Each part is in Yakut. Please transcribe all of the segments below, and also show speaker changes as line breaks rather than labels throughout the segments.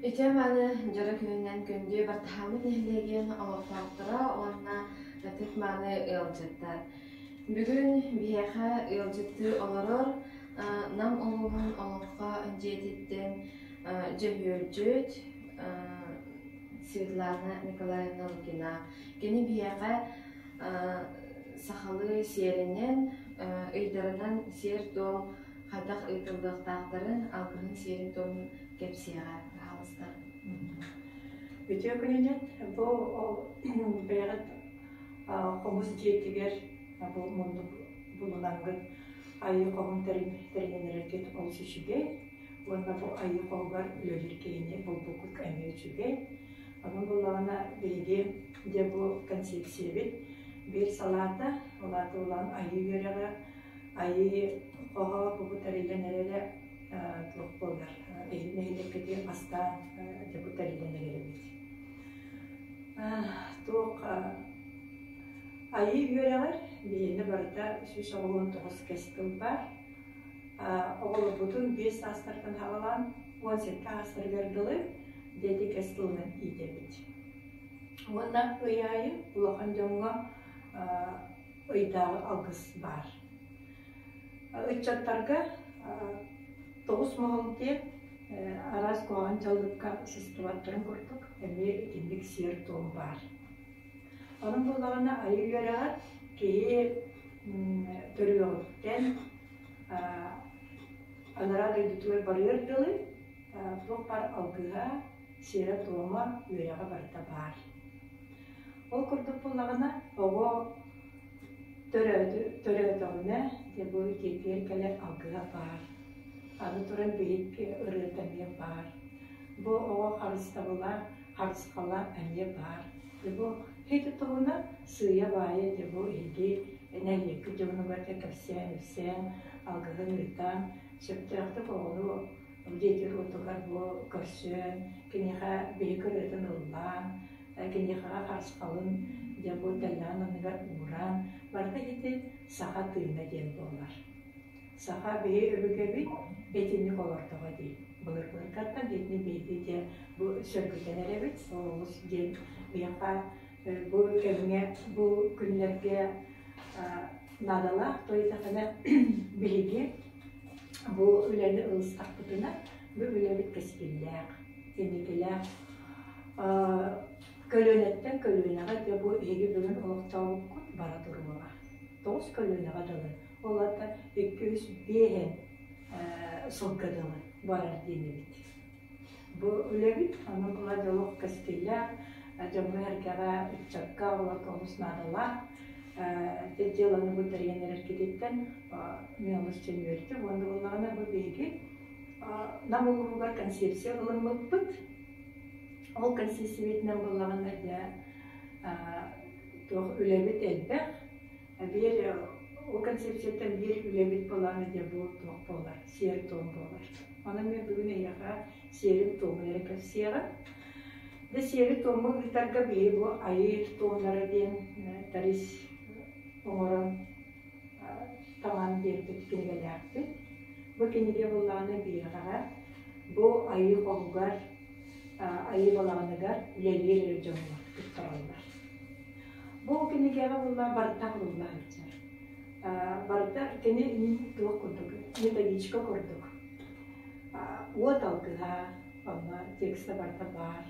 Үтүө-мааны дьоро күнүнэн күндү Бартыһааммыт нэһилиэгин олохтоохторо уонна ытык-мааны ыалдьыттар. Бүгүн биһиэхэ ыалдьыттыы олорор Нам улууһун Олоҥхо дьиэтиттэн дьөһүөлдьүт Светлана Николаевна Лукина. Кини биһиэхэ сахалыы сиэринэн, ыйдарынан сиэр-туом хайдах ыытыллыахтаахтарын, алгыһын сиэрин-туомун кэпсиэҕэ, баһаалыста.
Үтүө күнүнэн бу бэйэҕит хомус дьиэтигэр бу муннук булунаргыт айыы хоһун тэринэн эрэргит олус үчүгэй уонна бу айыы хоһугар үлэлиир киһини булбуккут эмиэ үчүгэй. Онон буоллаҕына биһиги дьэ бу концепциябыт биир салаата, ол аата улахан айыы үөрэҕэ, айыы хоһо бу тэриллэн эрэрэ туох буолар нэһилиэккитигэр бастаан дьэ бу тэриллэн эрэр эбит. Туох айыы үөрэҕэр биһиэнэ барыта 199 кэс тыл баар. Оҕолорбутун 5 саастартан саҕалаан 17 саастарыгар дылы дэти кэс тылынан иитэбит. Уонна ый аайы улахан дьоҥҥо ыйдааҕы алгыс баар. Ыччаттарга тоҕус моһол диэн араас куһаҕан дьаллыкка сыстыбаттарын курдук эмиэ итинник сиэр-туом баар. Онон буоллаҕына айыы үөрэҕэр киһи төрүөҕүттэн анараа дойдутугар барыар дылы туох баар алгыһа, сиэрэ-туома, үөрэҕэ барыта баар. Ол курдук буоллаҕына оҕо төрөөтөҕүнэ дьэ бу итиитигэр кэлэр алгыһа баар. Аны туран биһикки ырыата эмиэ баар. Бу оҕо харыстабыла, харысхала эмиэ баар. Дьэ бу ити туһунан сыыйа-баайа дьэ бу эһиги нэһилиэккит дьонугар дьэ кэпсээн-ипсээн, алгыһын ыытан, сөптөөхтүк оҕону дьиэтигэр-уотугар бу көрсөн, киниэхэ биһиги ырыатын ыллаан, киниэхэ харысхалын дьэ бу тэллэҕин анныгар ууран, барыта ити саха тыына диэн буолар. Саха биһи өбүгэбит итинник олордоҕо дии. Былыр-былыргаттан итини биһиги дьэ бу сөргүтэн эрэбит. Ол олус диэн биһиэхэ бу кэмҥэ, бу күннэргэ наадалаах. Тоойдохуна биһиги бу үлэни ылыстахпытына, бу үлэбит кэскиллээх, инникилээх. Көлүөнэттэн көлүөнэҕэ дьэ бу эһиги бүгүн олохтообуккут бара туруоҕа. Тоҕус көлүөнэҕэ дылы. Ол аата икки-үс биэһэн сылга дылы барар диэн эбит. Бу үлэбит онон була дьолох кэскиллээх, дьоҥҥо-сэргэҕэ, ыччакка олорго олус наадалаах. Дьыаланы бу тэрийэн эрэргититтэн мин олус дьон үөрдүм. Уонна буоллаҕына бу биһиги Нам улууһугар концепция ылыммыппыт. Ол концепциябытынан буоллаҕына дьэ туох үлэбит элбэх. Биир ол концепцияттан биир үлэбит былаана дьэ бу туох буолар, сиэр-туом буолар. Онон мен бүгүн эйиэхэ сиэрин-туомун эрэ кэпсиэҕим. Дьэ сиэри-туому ыытарга биһи бу айыы туомнара диэн Тарис оҥорон таҥан биэрбит кинигэлээхпит. Бу кинигэ буоллаҕына биһиэхэҕэ бу айыы хоһугар, айыы балаҕаныгар үлэлиир эрэ дьоҥҥо туттараллар. Бу кинигэҕэ буолла барыта курулла сылдьар. Барыта кини туох курдук, методичка курдук. Уот алгыһа, онно текстэ барыта баар.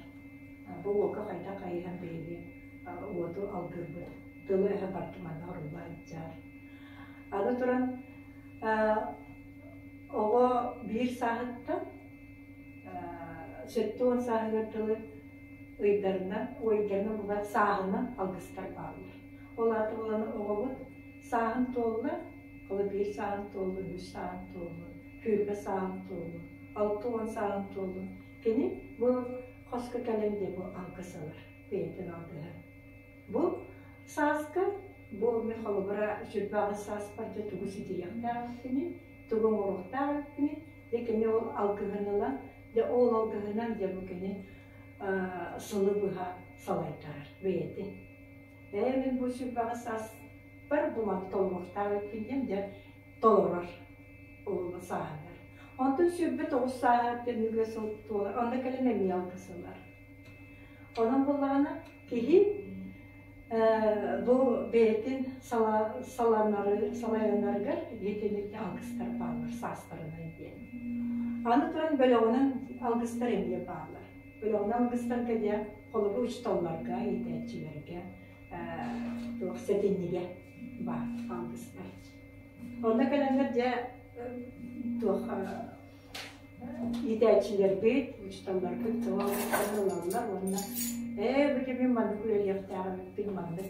Бу уокка хайдах хайыһан биһиги уоту алгыырбыт, тылы-өһө барыта манна орулла сылдьар. Аны туран оҕо биир сааһыттан 70 сааһыгар дылы ыйдарынан, уойдарынан була сааһынан алгыстар бааллар. Ол аата буолан оҕобут сааһын туолла, ол биир сааһын туолла, үс сааһын туолла, 20 сааһын туолла, 60 сааһын туолла. Кини бу хоско кэлэн дьэ бу алгыс ылар, бэйэтин алгыһа. Бу сааска, бу мин холобура 28 сааспар дьэ тугу ситиһиэхтээхпиний, тугу оҥоруохтаахпыный, дьэ кини ол алгыһын ылан, дьэ ол алгыһынан дьэ бу кини сылы быһа салайтарар бэйэтин. Ээ мин бу 28 сааспар бу маны толоруохтаах эбиппин диэн дьэ толорор ол сааһыгар. Онтон 29 сааһыгар түмүгэ сыл туолар, онно кэлэн эмиэ алгыс ылар. Онон буоллаҕына киһи бу бэйэтин саланары, салайанарыгар итинник алгыстар бааллар саастарынан диэн. Аны туран бөлөҕүнэн алгыстар эмиэ бааллар. Бөлөҕүнэн алгыстарга диэн холобур учууталларга, иитээччилэргэ туох сэтинньигэ баар алгыстар. Онно кэлэннэр дьэ туох иитээччилэрбит, учууталларбыт тыл алгыстарын ылаллар уонна ээ бу мин маннык үлэлиэхтээх эбиппин, маннык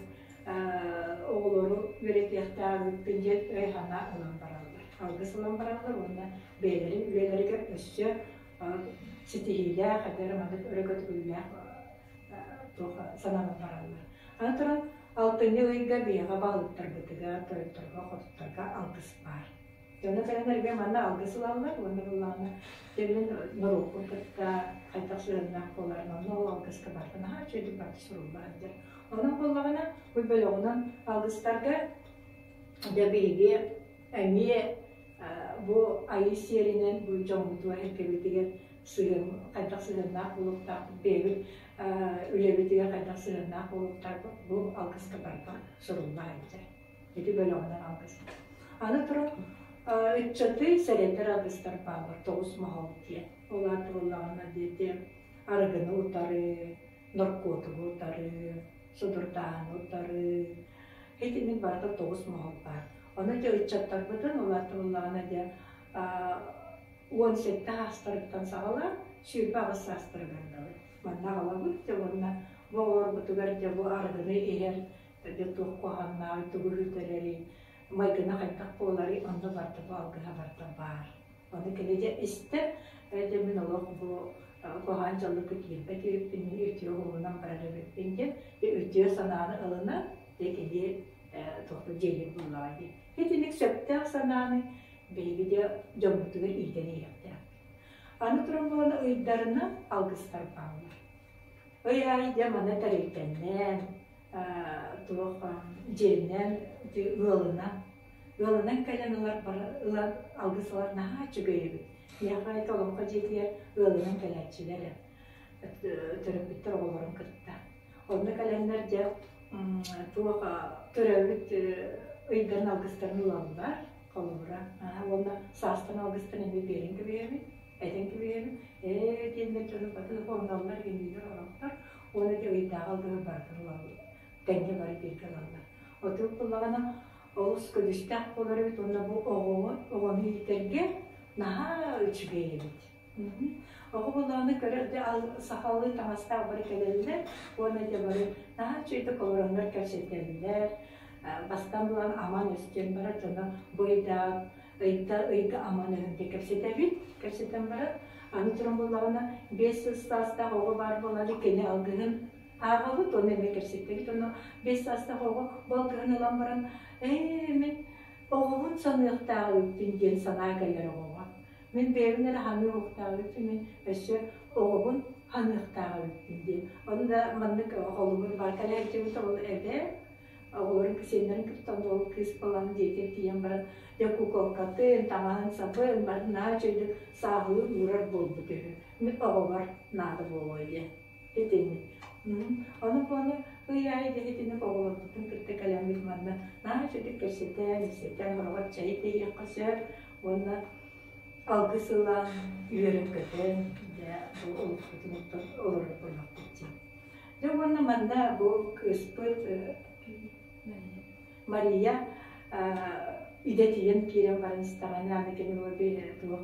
оҕолору үөрэтиэхтээх эбиппин диэн өй-санаа ылан бараллар. Алгыс ылан бараллар уонна бэйэлэрин үлэлэригэр өссө ситиһиилээх, эдэр маннык өрө көтөҕүүлээх туох санаанан бараллар. Аны туран алтынньы ыйга биһиэхэ баһылыктарбытыгар, тойотторго, хотуттарга алгыс баар. Дьоно кэлэн эргэ манна алгыс ылаллар уонна былаана дьэ мин норуоппун кытта хайдах сыһыаннаах буоларын онно ол алгыска барыта наһаа үчүгэйдик барыта суруллар диэн. Онон буоллаҕына бу бөлөҕүнэн алгыстарга дьэ биһиги эмиэ бу айыы сиэринэн бу дьоммутугар эргэбитигэр сыһыан хайдах сыһыаннаах буолуохтаахпыт бэйэбит үлэбитигэр хайдах сыһыаннаах буолуохтаахпыт бу алгыска барыта сурулла сылдьар. Ити бөлөҕүнэн алгыс. Аны туран ыччаты сэрэтэр алгыстар бааллар тоҕус моһол диэн. Ол аата буоллаҕына диэти арыгыны утары, наркотигы утары, судурдааһыны утары. Итинник барыта тоҕус моһол баар. Ону ити ыччаттарбытын ол аата буоллаҕына диэ 17 саастарыттан саҕалаан 28 саастарыгар дылы манна аҕалабыт дьэ уонна бу оҕолорбутугар дьэ бу арыгыны иһэр дьэ туох куһаҕаннааҕый тугу үтэрэрий майгына хайдах буоларый онно барыта бу алгыһа барыта баар. Ону кини дьэ истэр дьэ мин олох бу куһаҕан дьаллыкка киирбэт эбиппин мин үтүө уолунан барар эбиппин диэн дьэ үтүө санааны ылынан дьэ кини туох да дьиэлиир буоллаҕа дии. Итинник сөптөөх санааны биһиги дьэ дьоммутугар иитэн иһиэхтээхпит. Аны туран буолан ыйдарынан алгыстар бааллар. Ый аайы дьэ маны тэрилтэннэн, туох дьиэннэн, ыалынан, ыалынан кэлэн ылар, ылан алгыс ылар наһаа үчүгэй эбит. Миэхэ это олоҥхо дьиэтигэр ыалынан кэлээччилэр төрөппүттэр оҕолорун кытта. Онно кэлэннэр дьэ туох төрөөбүт ыйдарын алгыстарын ылаллар, холобура. Уонна саастан алгыстарын эмиэ биэрэн кэбиһэбит, этэн кэбиһэбит. Ээ диэннэр дьону баты хоҥноллор, иҥниилэр олохтор. Уонна ити ыйдааҕы алгыһы барытын ылаллар, тэҥҥэ бары бииргэ ылаллар. Оту ыллаҕына олус көдьүүстээх буолар эбит уонна бу оҕоҕо оҕону иитэргэ наһаа үчүгэй эбит. Оҕо буоллаҕына көрөр да сахалыы таҥастаах бары кэлэллэр уонна дьэ бары наһаа үчүгэйдик олороннор кэпсэтэллэр. Бастаан булан аман өстүөн барар дьоно бу ыйдаах ыйда ыйга аман өһүн диэн кэпсэтэбит. Кэпсэтэн баран аны туран буоллаҕына 5 сыл саастаах оҕо баар буолаары кини алгыһын ааҕабыт уонна эмиэ кэпсэтэбит. Онно 5 саастаах оҕо бу алгыһын ылан баран ээ мин оҕобун саныахтаах эбиппин диэн санаа кэлэр оҕоҕо. Мин бэйэбин эрэ ханыыр уохтаах эбиппин, мин өссө оҕобун ханыахтаах эбиппин диэн. Ону да маннык холобур баар кэлээччибит ол эбээ оҕолорун сиэннэрин кытта ол кыыс буолан дьиэтигэр тиийэн баран дьэ куколкатын, таҥаһын сабын бары наһаа үчүгэйдик сааһылыы уурар буолбут үһү. Мин оҕобор наада буолуо диэн. Итинник. Ону буола ый аайы да итинник оҕолорбутун кытта кэлэммит манна наһаа үчүгэйдик кэпсэтэн, ипсэтэн, хороҕор чэй иһиэххэ сөп уонна алгыс ылан, үөрэн-көтөн, дьэ, бу олохпутун олорор буоллахпыт дии. Дьэ уонна манна бу кыыспыт Мария идэтийэн киирэн баран истэҕинэ, аны кини туох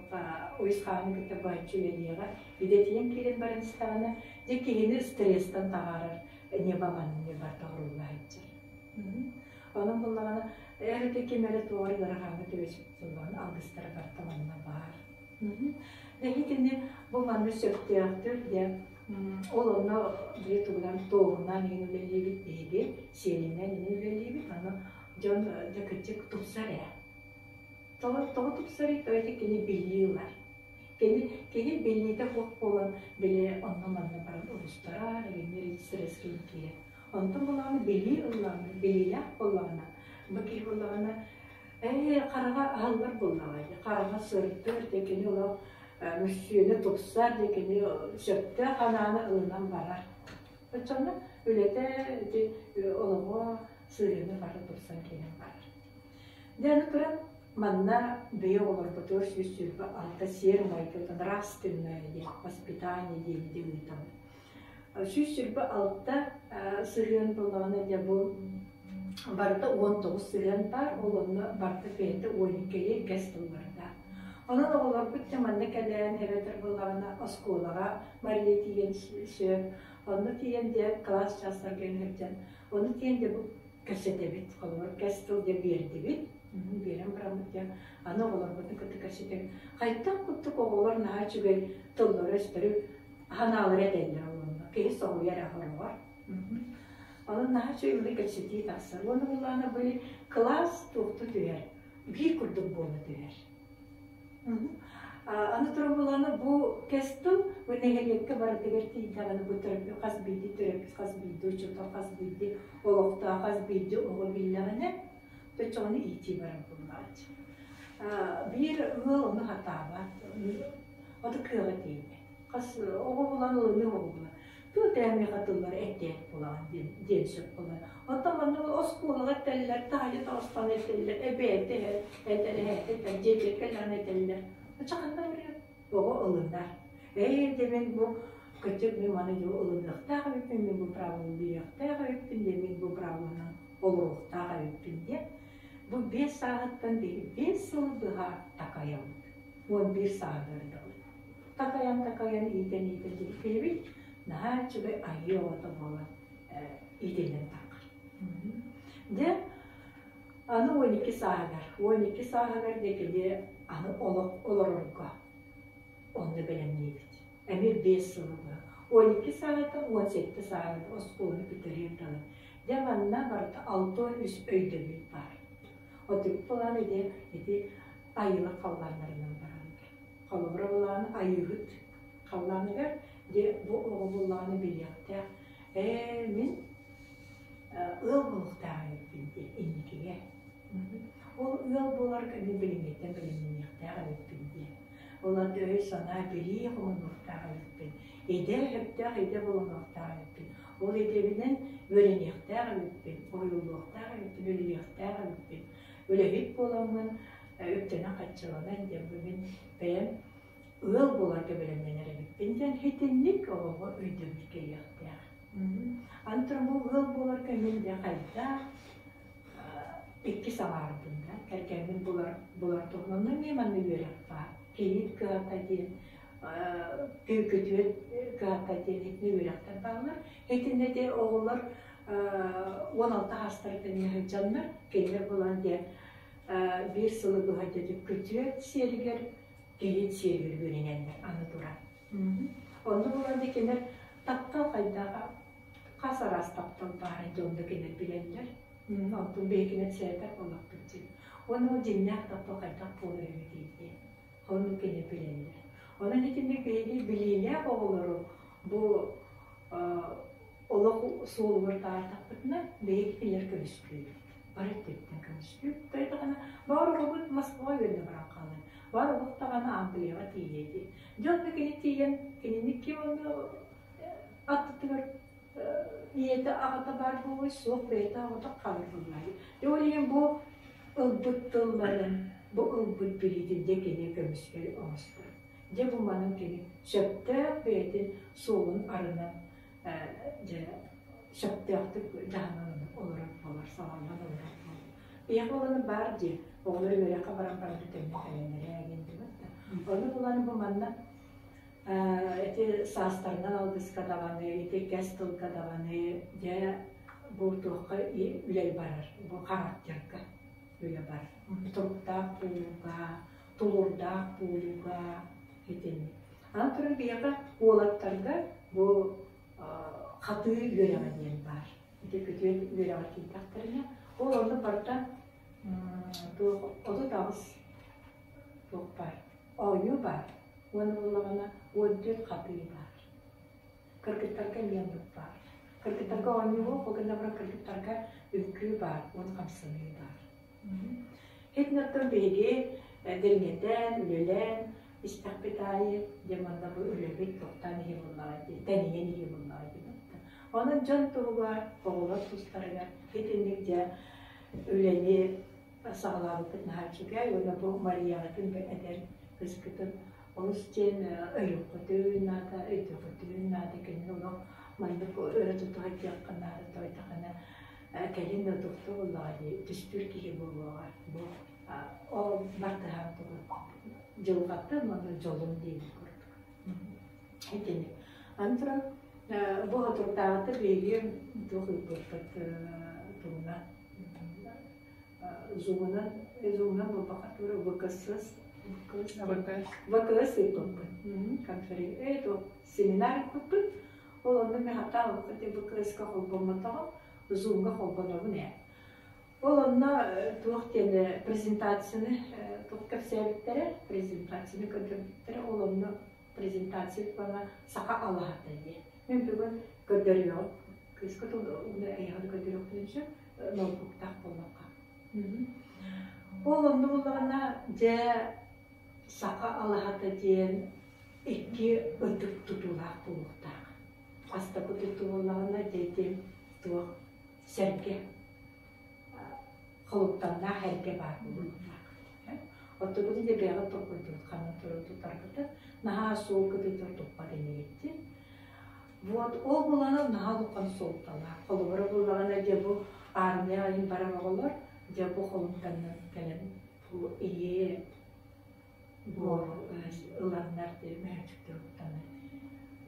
уйус хааны кытта быһаччы үлэлиэҕэ, идэтийэн киирэн баран истэҕинэ, дьэ киһини стресстэн таһаарар ньыба манна барыта оһорулла сылдьар. Онон буоллаҕына, эр ким эрэ туох эрэ ыарахаҥҥа түбэспит буоллаҕына, алгыстара барыта манна баар. Итини бу манна сөптөөхтүк дьэ ол онно били тугунан туоһунан иһин үлэлиибит биһиги сиэлинэн иһин үлэлиибит аны дьон дьэ кырдьык тупсар ээ. Тоҕо тоҕо тупсарый тоҕо ити кини билии ылар. Кини киһи билиитэ суох буолан били онно-манна баран оҕустарар, эҥин стресске киирэр. Онтон буоллаҕына билии ыллаҕына, билиилээх буоллаҕына, бу киһи буоллаҕына. Ээ, хараҕа аһыллар буоллаҕа дии, хараҕа сырдыыр дии, кини олох мөссүөнэ тупсар дии, кини сөптөөх анааны ылынан барар. Оччоҕуна үлэтэ ити олоҕо сыһыана бары тупсан киирэн барар. Дьэ аны туран манна бэйэ оҕолорбутугар 126 сиэр-майгы нравственное диэн воспитание диэн ыытабыт. 126 сыһыан буоллаҕына дьэ бу барыта 19 сыһыан баар, ол онно барыта бэйэтэ 12 кэс тыллардаах. Онон оҕолорбут дьэ манна кэлэн эбэтэр буоллаҕына оскуолаҕа Мария тиийэн сөп, онно тиийэн дьэ кылаас чаастарга сылдьан, ону тиийэн дьэ бу кэпсэтэбит, холобур кэс тыл дьэ биэрдибит, биэрэн бараммыт дьэ аны оҕолорбутун кытта кэпсэтэбит. Хайдах курдук оҕолор наһаа үчүгэй тыллары-өстөрү ханаалары этэллэр олорно. Киһи соһуйар оҕороҕор. Онон наһаа үчүгэй кэпсэтии тахсар. Уонна буллаҕына били кылаас туохту түһэр, биир курдук буола түһэр. Аны туран буллаҕына бу кэс тыл бу нэһилиэккэ барытыгар тиийдэҕинэ бу төрөппүт хас биирдии төрөппүт хас биирдии учуутал хас биирдии олохтоох хас биирдии оҕо биллэҕинэ оччоҕуна иитии барар буоллаҕа. Биир ыал ону сатаабат, ото кыаҕа тиийбэт. Хас оҕо булан ылыныы оҕо булан. Туу тээмиэхэ тыллар этиэт булаҕын диэн диэн сөп буолар. Оттон манна оскуолаҕа этэллэр, таһырдьа таҕыстаҕына этэллэр, эбээтэ этэр, эһээтэ этэр, дьиэтигэр кэллэҕинэ этэллэр. Оччо ханна барыа? Оҕо ылынар. Ээ, дьэ мин бу кырдьык мин маны дьэ ылыныахтаах эбиппин, мин бу правиланы билиэхтээх эбиппин, дьэ мин бу правиланан олоруохтаах эбиппин диэн. Бу 5 сааһыттан 5 сыл быһа такайабыт. 11 сааһыгар дылы. Такайан-такайан, иитэн-иитэн киһибит наһаа үчүгэй айыы оҕото буолан иитиллэн таххар. Дьэ, аны 12 сааһыгар, 12 сааһыгар дьэ кини аны олох олорорго онно бэлэмниибит. Эмиэ 5 сылы быһа. 12 сааһыттан 17 сааһыгар оскуоланы бүтэриэр дылы. Дьэ, манна барыта 63 өйдөбүл баар. Отут былаан ити, ити айылар халлааннарынан бараллар. Холобура былаан айыыһыт халлааныгар дьэ бу оҕо буллаҕына билиэхтээх ээ мин ыал буолуохтаах эбиппин диэн инникигэ. Ол ыал буоларга мин билиҥҥиттэн бэлэмнэниэхтээх эбиппин диэн. Ол аты өй-санаа билии хомунуохтаах эбиппин. Идэ сөптөөх идэ булунуохтаах эбиппин. Ол идэбинэн үөрэниэхтээх эбиппин, уһуйуллуохтаах эбиппин, үлэлиэхтээх эбиппин. Үлэһит буоламмын үптэнэн-харчыланан диэн бу мин бэйэм ыал буоларга бэлэмнэнэр эбиппин диэн итинник оҕоҕо өйдөбүл кэлиэхтээх. Аны туран бу ыал буоларга мин дьэ хайдах иккис аҥаарбын да кэргэммин булар булар туһунан эмиэ манна үөрэх баар. Кийиит кыһата диэн күтүөт кыһата диэн итини үөрэхтэр бааллар. Итиннэ де оҕолор 16 саастарыттан сылдьаннар кинилэр булан диэн биир сылы быһа дьэ күтүөт сиэригэр кийиит сиэригэр үөрэнэллэр аны туран. Онно булан дьэ кинилэр таптал хайдаҕа хас араас таптал баарын дьонно кинилэр билэллэр. Онтун биһигинэн сээтэр буоллахпыт дии. Уонна ол дьиҥнээх таптал хайдах буолар эбитий диэн. Оннук кини билэллэр. Онон итинник биһиги билиилээх оҕолору бу олох суолугар таайдахпытына, биһиги кинилэр көмүскүүбүт. Бары өттүттэн көмүскүүбүт. Тойдаҕына, баар оҕобут Москваҕа үөрэнэ баран хаалар. Баар оҕобут даҕаны Англияҕа тиийиэ дии. Дьэ онно кини тиийэн, кинини ким онно аттытыгар ийэтэ аҕата баар буолуой, суох бэйэтэ аҕата хаалар буоллаҕа. Дьэ ол иһин бу ылбыт тылларын, бу ылбыт билиитин дьэ кини көмүскэл оҥостор. Дьэ бу манан кини сөптөөх бэйэтин суолун арынан дьэ сөптөөхтүк дьаһанан олорор буолар, салаллан олорор буолар. Биһиэхэ буолан баар дии, оҕолор үөрэххэ баран баран бүтэннэ кэлэннэрэ диэн да. Ону булан бу манна ити саастарынан алгыска даҕаны, ити кэс тылга даҕаны дьэ бу туохха үлэ барар, бу характерга үлэ барар. Туруктаах буолууга, тулуурдаах буолууга итинник. Аны туран биһиэхэ уолаттарга бу хатыы үөрэҕэ диэн баар. Ити күтүөт үөрэҕэр киирдэхтэринэ, ол онно барыта туох 38 туох баар, оонньуу баар уонна буоллаҕына 14 хатыы баар. Кыргыттарга эмиэ оннук баар. Кыргыттарга оонньуу ол гынан баран кыргыттарга үҥкүү баар уонна хамсаныы баар. Итиннэртэн биһиги дириҥэтэн, үлэлээн истэхпит аайы дьэ манна бу үлэбит тохтоон иһи буоллаҕа дии, тэнийэн иһи буоллаҕа дии. Онон дьон туһугар, оҕолор тустарыгар итинник дьэ үлэни саҕалаабыппыт наһаа үчүгэй уонна бу Марияҕытын бу эдэр кыыскытын олус диэн өйүөххүтүн наада, өйдүөххүтүн наада, кинини олох маннык өрө тутуһа диэххэ наада, тоойдоххуна кэлин да тохтуу буоллаҕа дии, түстүүр киһи буолуоҕа. Бу ол бартыһаан тугу дьылҕаттан уонна дьолун диэбит курдук. Итини. Аны туран бу соторутааҕыта биһиги туох ыыппыппыт туһунан Зумунан, Зумунан буолбакка тура ВКС, ВКС ыыппыппыт. Конференция, семинар ыыппыппыт. Ол онно мен хатаан ВКС-ка холбоммотоҕум, Зумга холбонобун ээ. Ол онно туох диэн презентацияны туох кэпсээбиттэрэ, презентацияны көрдөрбүттэрэ, ол онно презентация плана саха алаһата диэн. Мен бүгүн көрдөрүөҕүм. Кыыска эйиэхэ көрдөрүөхпүн сөп, ноутбуктаах буоллахха. Ол онно буллаҕына дьэ саха алаһата диэн икки ытык тутуулаах буолуохтаах. Бастакы тутуу буоллаҕына дьэ ити туох сэргэ холуттаннаах эргэ баар буолуохтаах. Оттогутун дьэ бэйэҕит толкуйдугут ханна туру тутаргыта наһаа суол кытыытын туппат инигитти. Вот ол булана наһаа улахан суолталаах. Холобура буллаҕына дьэ бу армия айын барар оҕолор дьэ бу холумтаннан кэлэн бу ийэ буор ыланнар дьэ мээчиктэр уктанар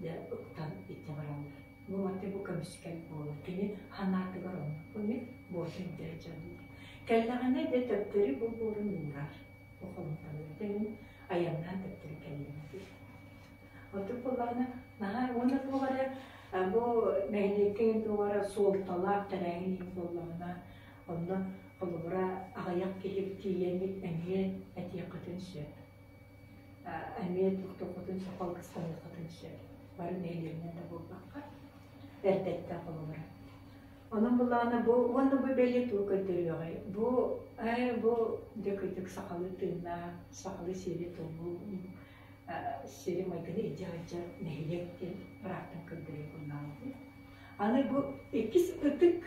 дьэ уктан итэ бараллар. Бу маты бу көмүскэл буолар. Кини ханаатыгар оннук бу мин буорун дьэ дьаллар. Кэллэҕинэ дьэ төптөрү бу буорун уурар. Бу холумтаныгар дьэ мин айаннаан төптөрү кэллим диир. Оттон буоллаҕына наһаа уонна туох эрэ бу нэһилиэккэ туох эрэ суолталаах тэрээһин иһин буоллаҕына онно холобура аҕыйах киһи тиийэммит эмиэ этиэххитин сөп. Эмиэ тохтуоххутун сөп, алгыстаныаххытын сөп. Бары нэһилиэнньэ да буолбакка эрдэттэн холобура. Онон буллаҕына бу уонна бу бэлиэ тугу көрдөрүөҕэй? Бу ээ бу дьэ кырдьык сахалыы тыыннаах, сахалыы сиэри-туому сири-майгыны илдьэ сылдьар нэһилиэк диэн ыраахтан көрдөрүү буоллаҕа. Аны бу иккис ытык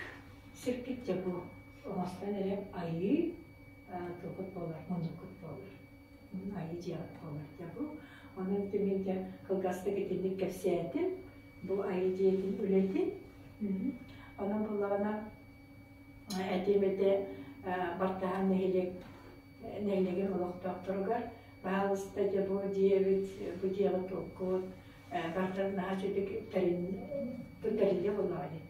сиргит дьэ бу оҥостон эрэ айыы тылгыт буолар, муннуккут буолар. Айыы дьиэҕит буолар дьэ бу. Онон мин дьэ кылгастык итинник кэпсээтим. Бу айыы дьиэтин үлэтин. Онон буллаҕына этиим этэ Бартаһан нэһилиэк нэһилиэгин олохтоохторугар баһаалыста дьэ бу дьиэбит, бу дьиэҕэ туоккут бартан наһаа үчүгэй тэриллиэ буоллаҕа дии.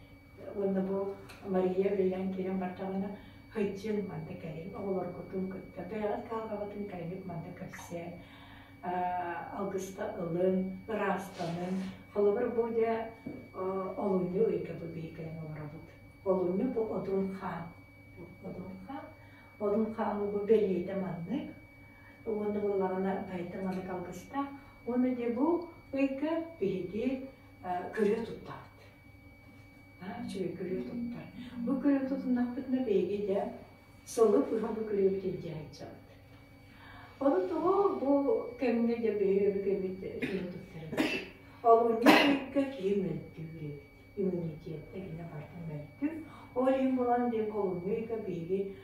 Уонна бу Мария үлэлээн киирэн бардаҕына сылдьын манна кэлин оҕолоргутун кытта бэйэҕит кыһалҕаҕытын кэлиҥҥит манна көрсөн алгыста ылын, ыраастанын. Холобур, бу дьэ олунньу ыйга бу биһиги кэлэн олоробут. Олунньу бу Одун хаан. Одун хаан. Одун хаан бу бэлиэтэ маннык. Уонна буоллаҕына байта маннык алгыстаах. Уонна дьэ бу ыйга биһиги көрүө туттабыт. Үчүгэй күрүө туттар. Бу күрүө тутуннахпытына биһиги дьэ сылы быһа бу күрүөбүтүн дьэ сылдьабыт. Ону тоҕо бу кэмҥэ дьэ биһиги өбүгэбит күрүө туттар эбит. Олунньу ыйга киһи мөлтүүр эбит. Иммунитетта кини барыта мөлтүүр. Ол иһин буолан диэн олунньу ыйга биһиги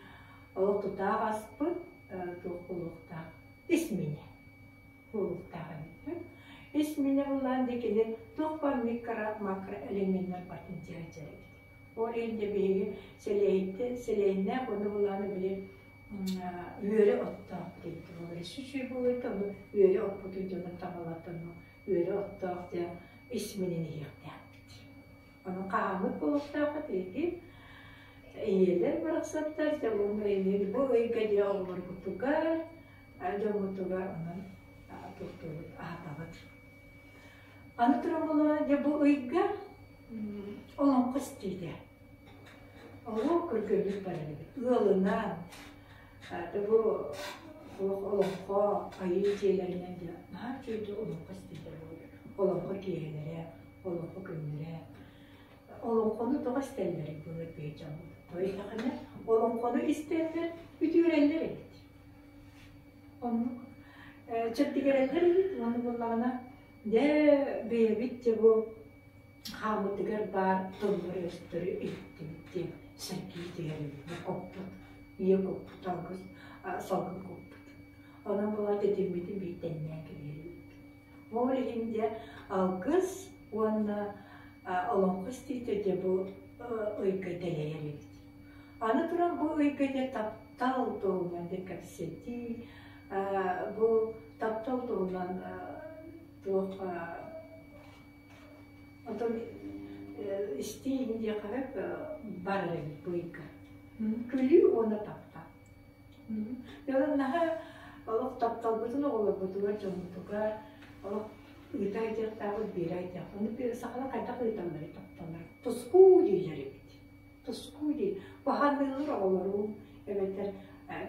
ол тутаах аспыт туох буолуохтаах ис минэ буолуохтаах эбит. Ис минэ буллаан дикини туох баар микро макро элеменнэр бартын дьиэ эбит. Ол иһин де биһиги сэлиэһитте сэлиэһиннээх уонна буллааны били үөрэ оттоох диэбит буолар. Үчүгэй буолуйта ону үөрэ оппутун дьоно таҥалатыну үөрэ оттоох диэн ис минин иһиэхтээхпит. Ону хаһааммыт буолуохтаахпыт биһиги ийэлэр барахсаттар дьэ уонна бу ыйга дьэ оҕолорбутугар дьоммутугар онон туохтуубут аһатабыт. Аны туран буоллаҕына дьэ бу ыйга олоҥхо истиитэ. Олох көргөннүк барар эбит. Ыалынан бу олоҥхо айыы дьиэлэринэн дьэ наһаа үчүгэйдик олоҥхо истиитэ буолар. Олоҥхо киэһэлэрэ, олоҥхо күннэрэ. Олоҥхону тоҕо истэллэрий былыр биһи дьоммут? Тоҕо итэҕинэ олоҥхону истэннэр үтүөрэллэр эбит. Оннук. Чэбдигирэллэр эбит уонна буоллаҕына дьэ бэйэбит дьэ бу хааммытыгар баар тыллары-өстөрү иһиттибит диэн сэргии түһэр эбит. Бу коппут, ийэ коппут, алгыс салгын коппут. Онон буолан тэтиммитин биир тэҥнээн кэбиһэр эбиппит. Ол иһин дьэ алгыс уонна олоҥхо истиитэ дьэ бу ыйга дэлэйэр эбит. Аны туран бу ыйга дьэ таптал туһунан дьэ кэпсэтии, бу таптал туһунан туох Отон истии диэхэ барар эбит бу ыйга. Күлүү уонна таптал. Дьонун наһаа олох тапталбытын оҕолорбутугар, дьоммутугар олох ыыта айдыахтаахпыт, биэрэ айдыахтаахпыт. Ону сахалар хайдах ыыталларый тапталлар? Тускуу дииллэр эбит. Тускуу диир. Баһаныыллар оҕолорум эбэтэр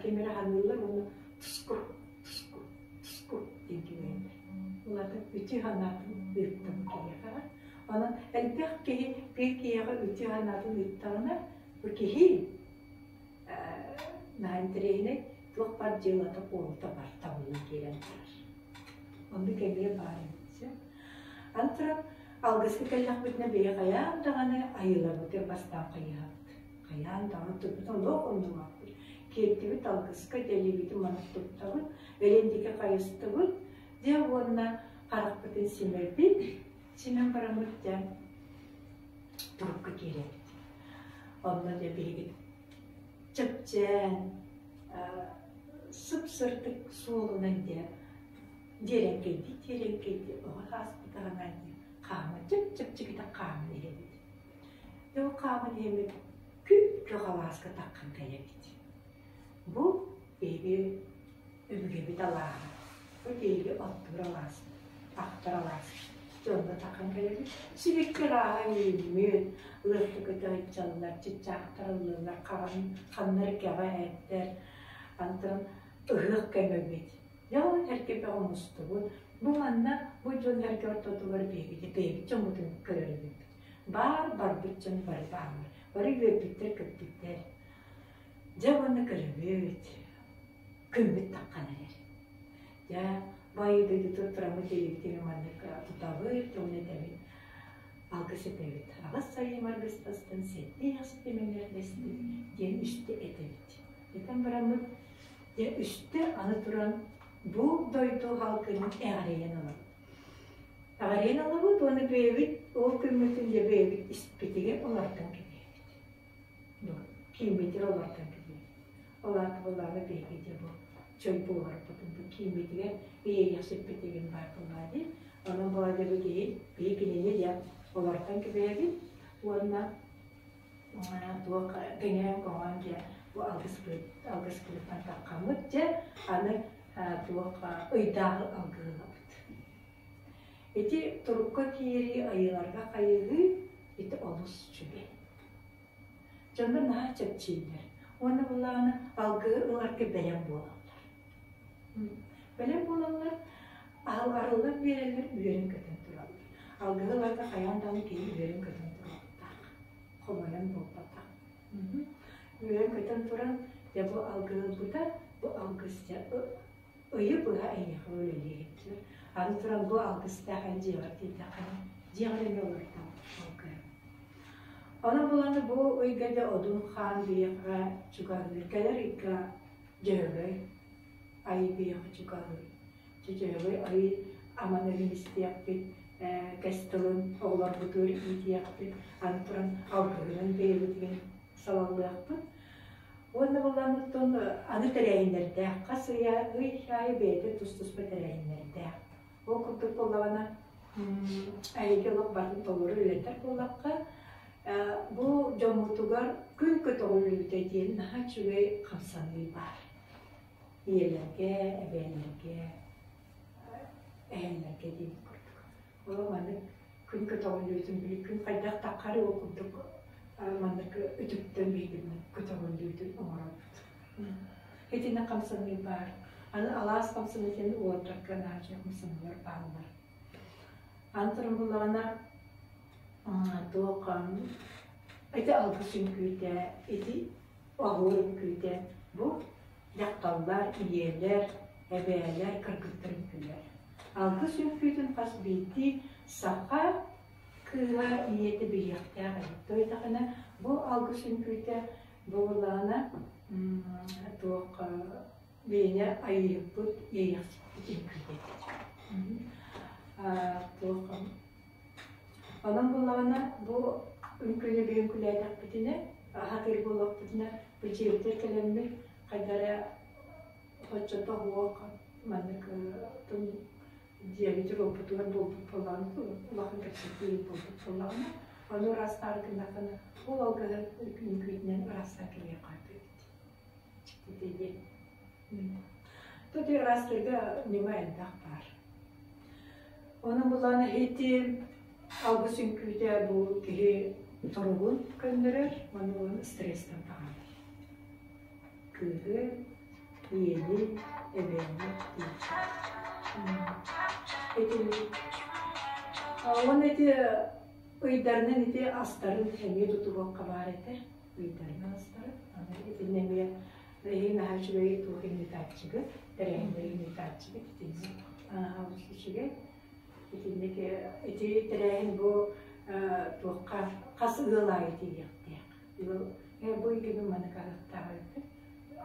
ким эрэ ханыыллар уонна туску, туску, туску диэн киирэллэр. Улаата үтүө санаатын ыыттым киһиэхэ. Онон элбэх киһи биир киһиэхэ үтүө санаатын ыыттаҕына, бу киһи наһаа интэриэһинэй туох баар дьыалата куолута бар табыллан киирэн барар. Оннук эмиэ баар эбит. Аны туран алгыска кэллэхпитинэ бэйэ хайаан даҕаны айыыларбытыгар бастаан хайыһабыт. Хайаан даҕаны турбут олох оннулаахпыт. Киирдибит алгыска дэлиибитин маннык туттабыт, бэлиэн диэки хайыстыбыт, дьэ уонна харахпытын симэбит, симэн бараммыт дьэ турукка киирэбит. Онно дьэ биһиги чэпчээн, сып-сырдык суолунан дьэ дьиэрэҥкэйдии-дьиэрэҥкэйдии оҕо ааспытаҕына дии хаама чып-чэпчэкитик хааман иһэбит. Дьэ ол хааман иһэммит күп-күөх алааска таххан кэлэбит. Бу биһиги өбүгэбит алааһа. Бу биһиги оттуур алааспыт, ахтар алааспыт. Дьонно таххан кэлэбит. Сибикки ырааһа үүммүт, лыахтык ытыһыччаллар, чыччаахтар ыллыыллар, хаҕын ханнар кэҕэ эттэр. Антон ыһыах кэмэбит. Дьэ ол эргэ мустубут. Бу манна бу дьон эргэ ортотугар биһиги бэйэбит дьоммутун көрөр эбиппит. Баар барбыт дьон бары бааллар. Бары үөрбүттэр-көппүттэр. Дьэ уонна көрөбүт, күммүт таххан эрэр. Дьэ, баайы дойдутугар тураммыт илиибитин маннык тутабыт, уонна этэбит, алгыс этэбит. Аҕыс сайым аргыстастын, сэттэ ситимэҥэрдэстин диэн үстэ этэбит. Этэн бараммыт, дьэ үстэ аны туран бу дойду халкынын эҕэрийэн ылабыт. Эҕэрийэн ылабыт уонна бэйэбит ол күммүтүн дьэ бэйэбит испитигэр олортон кэбиһэбит. Кииммитигэр олортон кэбиһэбит. Ол аата буоллаҕына биһиги дьэ бу чөл буоларбытын бу кииммитигэр иэйиэхсиппитигин баар буоллаҕа дии. Онон буолла бу киһи биһи кинини дьэ олортон кэбиһэбит уонна туох кэҥээн-коҥоон дьэ бу алгыспыт алгыспытыттан таххаммыт дьэ аны туох ыйдааҕы алгыылабыт. Ити турукка киирии айыыларга хайыһыы ити олус үчүгэй. Дьоннор наһаа чэпчииллэр уонна былааны алгыһы ыларга бэлэм буолаллар. Бэлэм буолаллар, арыллан биэрэллэр, үөрэн-көтөн тураллар. Алгыһы ыларга хайаан даҕаны киһи үөрэн-көтөн туруохтаах, хомойон буолбатах. Үөрэн-көтөн туран, дьэ бу алгыһы ылбыта, бу алгыс дьэ ыйы быһа эйиэхэ үлэлиэһиттэр. Аны туран бу алгыстаах эн дьиэҕэр тиийдэххинэ, дьиэҕэр эмиэ олордоҥ алгыһы. Онон буланы бу ыйга дьэ Одун хаан биһиэхэ чугаһыыр. Кэлэр ыйга Дьөһөгөй айыы биһиэхэ чугаһыыр. Дьэ Дьөһөгөй айыы аман өһүн истиэхпит, кэс тылын оҕолорбутугар иитиэхпит, аны туран алгыһынан бэйэбитигэр салаллыахпыт. Уонна булламмыттан аны тэрээһиннэрдээх, хас ыйа ый аайы бэйэтэ тус-туспа тэрээһиннэрдээх. Ол курдук буоллаҕына, эһиги олох барытын толору үлэлэтэр буоллахха, бу дьоммутугар күн көтөҕүллүүтэ диэн наһаа үчүгэй хамсаныы баар. Ийэлэргэ, эбээлэргэ, эһээлэргэ диэбит курдук. Ол маннык күн көтөҕүллүүтүн били күн хайдах таххары ол курдук маннык үтүктэн биһигини көтөҕүллүүтүн оҥоробут. Итиннэ хамсаныы баар. Аны алаас хамсаныытын уолаттарга наадьа хамсаныылар бааллар. Аны туран буллаҕына туох ити алгыс үҥкүүтэ, ити оһуор үҥкүүтэ бу дьахталлар, ийэлэр, Эбээлэр, кыргыттар үҥкүүлэр. Алгыс үҥкүүтүн хас биирдии саха кыыһа ийэтэ билиэхтээх эбит. Тоҕо бу алгыс үҥкүүтэ буоллаҕына туох бэйэни айыйыппыт иэйэхсиппит үҥкүүтэ этэ. Туох Онон буоллаҕына бу үҥкүүнү биһи үҥкүүлээтэхпитинэ, аһатыыр буоллахпытына, бу дьиэбитигэр кэлэммит хайда эрэ оччото суох маннык дьиэбитигэр уоппутугар буолбут буоллаҕына, улахан кэпсэтии буолбут буоллаҕына, ону ыраастаары гыннаххына, ол алгыһы үҥкүүтүнэн ыраастаан кэлиэххэ сөп эбит. Ити диэн. Тут ыраастыырга ньыма элбэх баар. Онон булаана ити алгыс үҥкүүтэ бу киһи туругун көннөрөр, уонна уонна стресстэн таһаарар. Кыыһы, ийэни, эбээни Итинник. Уонна ити ыйдарынан ити астарын эмиэ тутуһуохха баар этэ. Ыйдарынан астарын. Аны итиннэ эмиэ эһиги наһаа үчүгэй туох ыйытааччыгыт, тэрээһиннэри ыйытааччыгыт итинник олус үчүгэй. Итинник ити тэрээһин бу туохха хас ыал аайы тиийиэхтээх. Ыал бу ыйгыны маннык аһыахтаах эбиппит.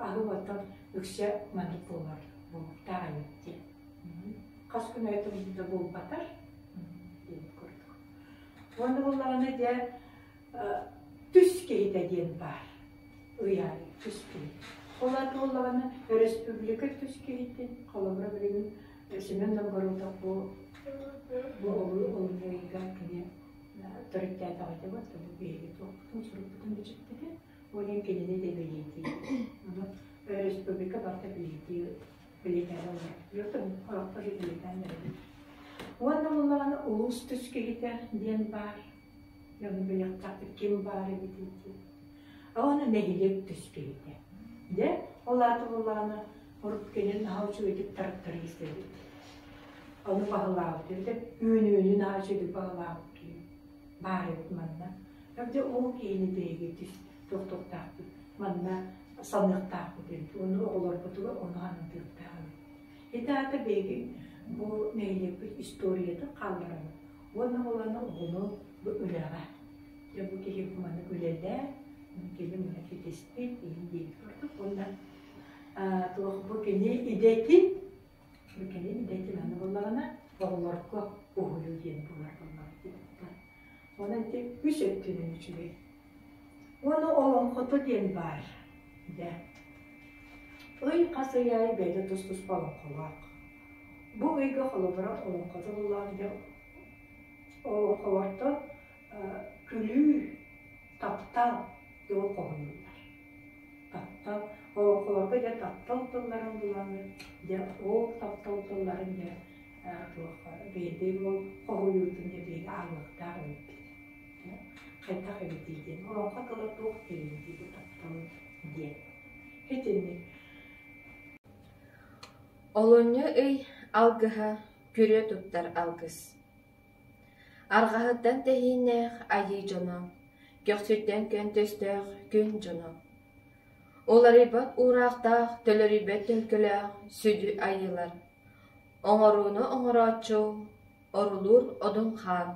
Аһыы оттон үксэ маннык буолар буолуохтаах эбит диэн. Хас күн аайы да буолбатар диэн курдук. Уонна буоллаҕына дьэ түс киһитэ диэн баар. Ый аайы түс киһитэ. Ол аата буоллаҕына өрөспүүбүлүкэ түс киһитин, холобура билигин Семен Новгородов бу бу олунньу ыйга кини төрүттээтэҕэ бу биһиги туохпутун сурукпутун бичикпитин ол иһин кинини да бэлиэтиир. Ону республика барыта бэлиэтии бэлиэтээн олорор. Орохтор бэлиэтээн эрэбит. Уонна буоллаҕына улуус түс киһитэ диэн баар. Дьону билиэхтээхпит ким баар эбитий диэн. Уонна нэһилиэк түс киһитэ. Дьэ, ол аата буоллаҕына урут кэлин наһаа үчүгэйдик тракторист эбит. Ону баһылаабыт эбит. Үүнүүнү наһаа үчүгэйдик баһылаабыт киһи баар эбит манна. Дьэ ол киһини биһиги түс туохтуохтаахпыт, манна саныахтаахпыт эбит. Уонна оҕолорбутугар ону анатыахтаах эбит. Ити аата биһиги бу нэһилиэкпит историятын хаалларабыт. Уонна ол аны оҕону бу үлэҕэ. Дьэ бу киһи маннык үлэлээ, кини маны ситиспит, иһин диэбит курдук. Уонна туох бу кини идэтин, бу кини идэтин аны буоллаҕына оҕолорго уһуйуу диэн буолар буоллаҕа диэбиттэр. Онон ити үс өттүнэн үчүгэй. Уонна олоҥхото диэн баар. Дьэ. Ый хас ый аайы бэйэтэ тус-туспа олоҥхолоох. Бу ыйга холобура олоҥхото буллаах дьэ олоҥхолортон күлүү, таптал диэн хоһуйуллар. Таптал олоҥхолорго дьэ таптал тылларын булаҥҥын дьэ ол таптал тылларын дьэ туох бэйэтин ол хоһуйуутун дьэ биһиги ааҕыахтаах эбиппит. Хайдах эбитий диэн олоҥхо тыла туох диэбитий бу таптал диэн. Итинник.
Олунньу ый алгыһа күрүө туттар алгыс. Арҕаһыттан тэһииннээх айыы дьоно, көхсүттэн көнтөстөөх күн дьоно. Уларыйбат уураахтаах, төлөрүйбэт төлкөлөөх сүдү айыылар. Оҥорууну оҥорооччу, орулуур Одун хаан,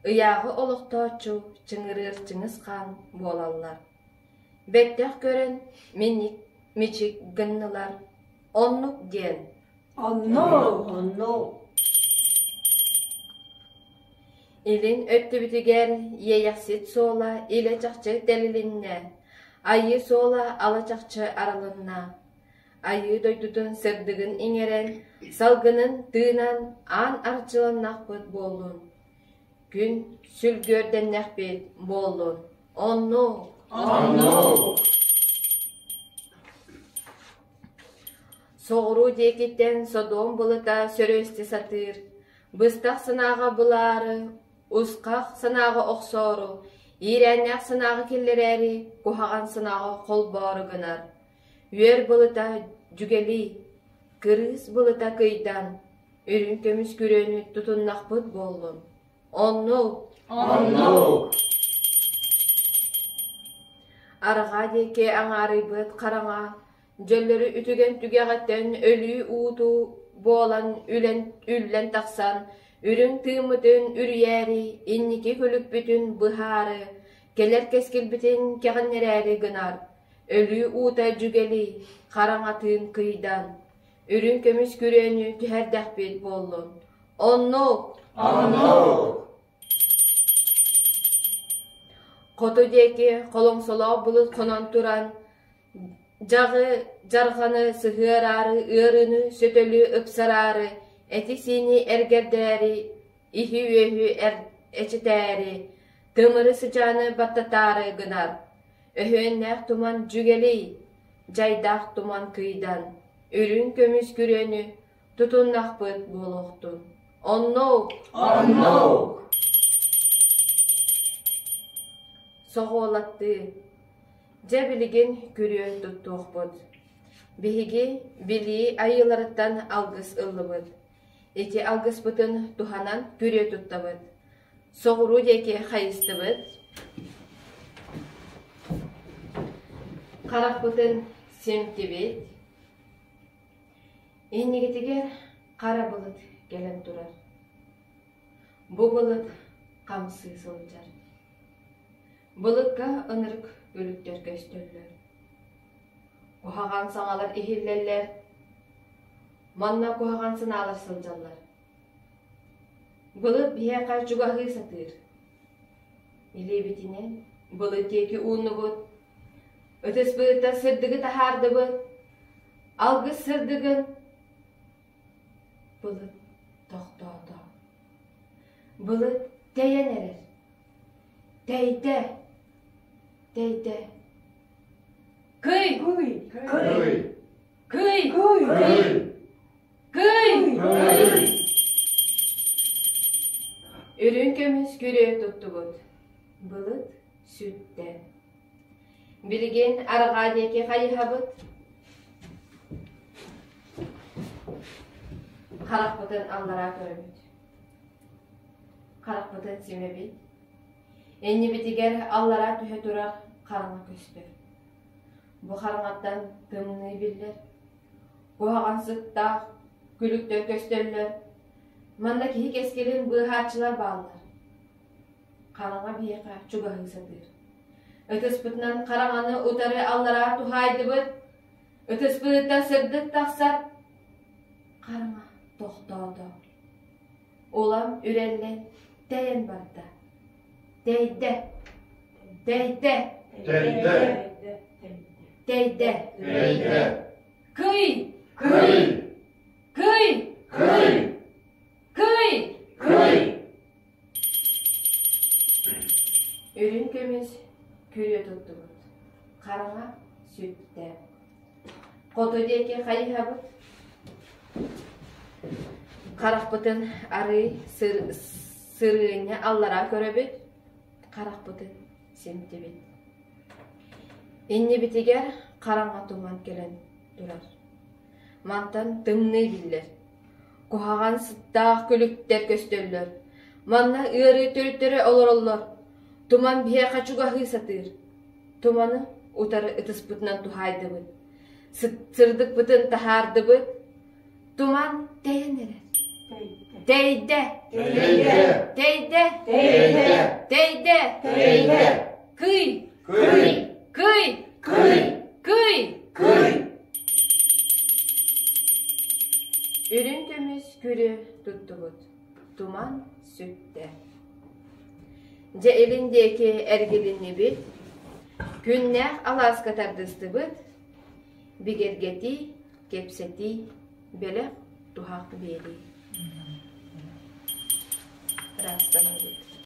ыйааҕы олохтооччу Чыҥырыыр Чыҥыс хаан буолаллар. Бэттэх көрөн миник мичик гыннылар, оннук диэн.
Оннук, оннук.
Илин өттүбүтүгэр Иэйэхсит суола илэ-чахчы тэлилиннэ, Айыы суола ала-чахчы арылынна. Айыы дойдутун сырдыгын иҥэрэн, салгынын тыынан аан арчыланнахпыт буоллун. Күн сүлгүөрдэннэхпит буоллун. Оннук!
Оннук!
Соҕуруу диэкиттэн содуом былыта сөрүөстэ сатыыр, быстах санааҕа булаары, усхах санааҕа охсоору, иирээннээх санааҕа киллэрээри, куһаҕан санааҕа холбоору гынар. Үөр былыта дьүгэлий, кырыыс былыта кыйдан, үрүҥ көмүс күрүөнү тутуннахпыт буоллун. Оннук!
Оннук!
Арҕаа диэки аҥаарыйбыт хараҥа. Дьөллөрү үтүгэн түгэҕиттэн өлүү уутуу буолан үлэн үллэн тахсан, үрүҥ тыыммытын үрүйээри, инники күлүкпүтүн быһаары, кэлэр кэскилбитин кэҕиннэрээри гынар, өлүү уута дьүгэлий, хараҥатыын кыйдан, үрүҥ көмүс күрүөнү түһэрдэхпит буоллун. Оннук!
Оннук!
Хоту диэки холоҥсолоох былыт хонон туран, дьаҕы, дьарҕаны сыһыараары, ыарыыны, сөтөлү ыпсараары, эти-сиини эргэрдээри, иһи-үөһү эчэтээри, тымыры сыдьааны баттатаары гынар. Өһүөннээх туман дьүгэлий, дьайдаах туман кыйдан, үрүҥ көмүс күрүөнү тутуннахпыт буолуохтун. Оннук!
Оннук!
Соҕуолаттыы. Дьэ билигин күрүө туттуохпут. Биһиги билии айыыларыттан алгыс ыллыбыт. Ити алгыспытын туһанан күрүө туттабыт. Соҕуруу диэки хайыстыбыт. Харахпытын симтибит. Иннигитигэр хара былыт кэлэн турар. Бу былыт хамсыы сылдьар. Былыкка ынырык күлүктэр көстөллөр. Куһаҕан саҥалар иһиллэллэр. Манна куһаҕан санаалар сылдьаллар. Былыт биһиэхэ чугаһыы сатыыр. Илиибитинэн былыт диэки ууннубут. Ытыспытыттан сырдыгы таһаардыбыт. Алгыс сырдыгын Былыт тохтоото. Былыт тэйэн эрэр. Тэйдэ, тэйдэ. Кый!
Кый!
Кый!
Кый!
Кый!
Кый!
Кый!
Кый!
Үрүҥ көмүс күрүө туттубут. Былыт сүттэ. Билигин арҕаа диэки хайыһабыт. Харахпытын аллараа көрөбүт. Харахпытын симэбит. Иннибитигэр аллараа түһэ турар хараҥа көстөр. Бу хараҥаттан тымныы биллэр. Куһаҕан сыттаах күлүктэр көстөллөр. Манна киһи кэскилин быыһааччылар бааллар. Хараҥа биһиэхэ чугаһыы сатыыр. Ытыспытынан хараҥаны утары аллараа туһаайдыбыт. Ытыспытыттан сырдык тахсар. Хараҥа тохтоото. Улам үрэллэн тэйэн барда. Тэйдэ. Тэйдэ.
Тэйдэ.
Тэйдэ.
Тэйдэ.
Кый!
Кый!
Кый!
Кый!
Кый!
Кый!
Үрүҥ көмүс күрүө туттубут, хараҥа сүттэ. Хоту диэки хайыһабыт. Харахпытын арыы сырыынньа аллараа көрөбүт, харахпытын симтибит. Иннибитигэр хараҥа туман кэлэн турар. Мантан тымныы биллэр. Куһаҕан сыттаах күлүктэр көстөллөр. Манна ыарыы төрүттэрэ олороллор. Туман биһиэхэ чугаһыы сатыыр. Туманы утары ытыспытынан туһаайдыбыт. Сырдыкпытын таһаардыбыт. Туман тэйэн эрэр. Тэйдэ!
Тэйдэ!
Тэйдэ!
Тэйдэ!
Тэйдэ!
Тэйдэ!
Кый!
Кый!
Кый!
Кый!
Кый!
Кый!
Үрүҥ көмүс күрү туттубут, туман сүттэ. Дьэ илин диэки эргилиннибит, күннээх алааска тардыстыбыт, бигэргэтии, кэпсэтии, бэлэх туһах биэрии. Ыраастаммыт.